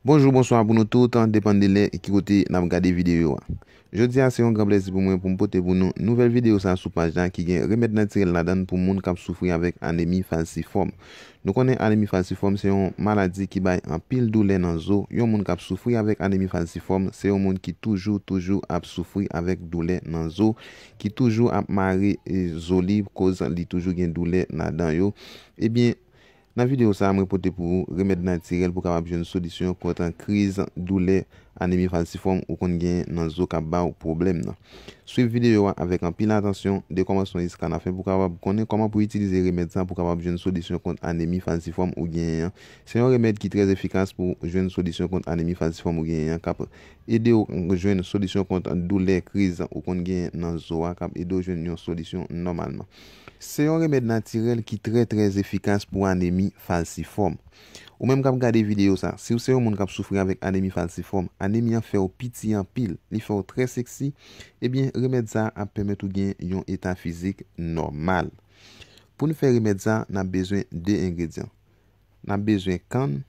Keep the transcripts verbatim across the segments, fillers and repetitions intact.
Bonjou, bonswa pou nou tout, depann de lè e ki kote n ap gade videyo a. Jodi a, se yon gran plèzi pou mwen pou m pote pou nou nouvèl videyo sa a sou paj la ki gen remèd natirèl ladan l pou moun k ap soufri avèk anemi falsifòm. Nou konnen anemi falsifòm se yon maladi ki bay anpil doulè nan zo. Yon moun k ap soufri avèk anemi falsifòm se yon moun ki toujou, toujou ap soufri avèk doulè nan zo, ki toujou ap mare, e, zo li, koz li toujou gen doulè ladan yo. Ebyen, nan videyo sa a, mwen pote pou ou remèd natirèl pou w kapab jwenn solisyon kont kriz doulè anemi falsifòm ou konn gen nan zo k ap ba w pwoblèm nan. Swiv videyo a avèk anpil atansyon, de kòmansman jiska lafen, pou w kapab konnen kòman pou w itilize remèd sa pou w kapab jwenn solisyon kont anemi falsifòm ou genyen an. Se yon remèd ki trè efikas pou w jwenn solisyon kont anemi falsifòm ou genyen an, k ap ede w jwenn solisyon kont doulè kriz ou konn genyen nan zo a, k ap ede w jwenn yon solisyon nòmalman. Se yon remèd natirèl ki trè, trè efikas pou anemi falsifòm. Ou menm k ap gade videyo sa, si w se yon moun k ap soufri avèk anemi falsifòm, anemi an fè w piti anpil, li fè w trè seksi, ebyen, remèd sa ap pèmèt ou gen yon eta fizik nòmal. Pou n fè remèd sa, n ap bezwen de engredyan. N ap bezwen kann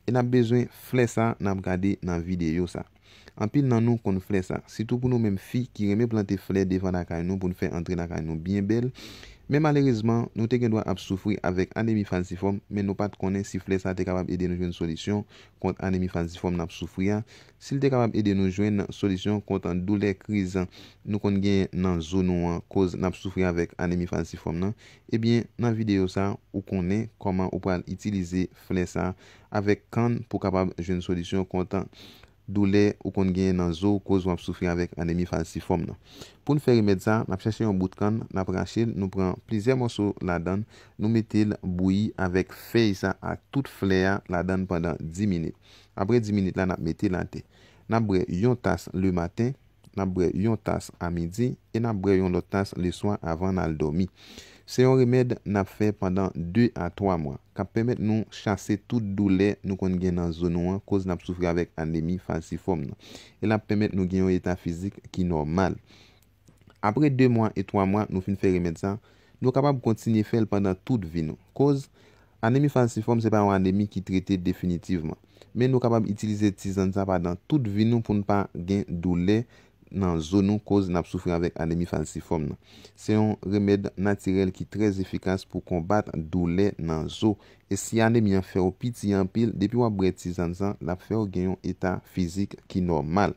e n ap bezwen flè sa n ap gade nan videyo sa. Anpil nan nou konn flè sa, sitou pou nou menm fi ki renmen plante flè devan lakay nou pou n fè antre lakay nou byen bèl. Men malerezman, nou te gen dwa ap soufri avèk anemi falsifòm, men nou pa t konnen si flè sa te kapab ede nou jwenn solisyon kont anemi falsifòm n ap soufri a. Si l te kapab ede nou jwenn solisyon kont doulè kriz nou konn gen nan zo nou an, koz n ap soufri avèk anemi falsifòm nan, ebyen, nan videyo sa, ou konnen kòman ou pral itilize flè sa avèk kann pou kapab jwenn solisyon kont doulè ou konn genyen nan zo w koz w ap soufri avèk anemi falsifòm nan. Pou n fè remèd sa, n ap chèche yon bout kann, n ap rache l, nou pran plizyè mòso ladan l, nou mete l bouyi avèk fèy sa ak tout flè a ladan l pandan dis minit. Apre dis minit la, n ap mete l atè. N ap bwè yon tas lematen, n ap bwè yon tas a midi e n ap bwè yon lòt tas leswa avan n al dòmi. Se yon remèd n ap fè pandan de a twa mwa, k ap pèmèt nou chase tout doulè nou konn gen nan zo nou an, koz n ap soufri avèk anemi falsifòm nan. E l ap pèmèt nou gen yon eta fizik ki nòmal. Apre de mwa e twa mwa nou fin fè remèd sa, nou kapab kontinye fè l pandan tout vi nou. Koz, anemi falsifòm se pa yon anemi ki trete definitivman. Men nou kapab itilize tizann sa pandan tout vi nou pou n pa gen doulè nan zo nou koz n ap soufri avèk anemi falsifòm nan. Se yon remèd natirèl ki trè efikas pou konbat doulè nan zo. E si anemi an fè w piti anpil, depi w ap bwè tizann sa, l ap fè w gen yon eta fizik ki nòmal.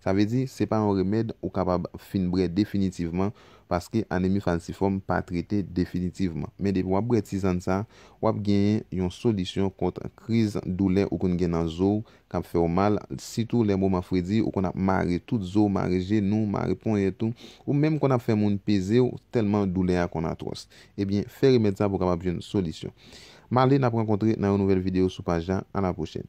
Sa vle di, se pa yon remèd ou kapab fin bwè definitivman, paske anemi falsifòm pa trete definitivman. Men depi w ap bwè tizann sa, w ap genyen yon solisyon kont kriz doulè ou konn gen nan zo w k ap fè w mal, sitou lè moman fredi, ou konn ap mare tout zo w, mare jenou, mare ponyèt ou, ou menm konn ap fè moun peze w, tèlman doulè a konn atwòs. Ebyen, fè remèd sa pou w kapab jwenn solisyon. M ale, n ap rankontre nan yon nouvèl videyo sou paj la. A la pwochèn.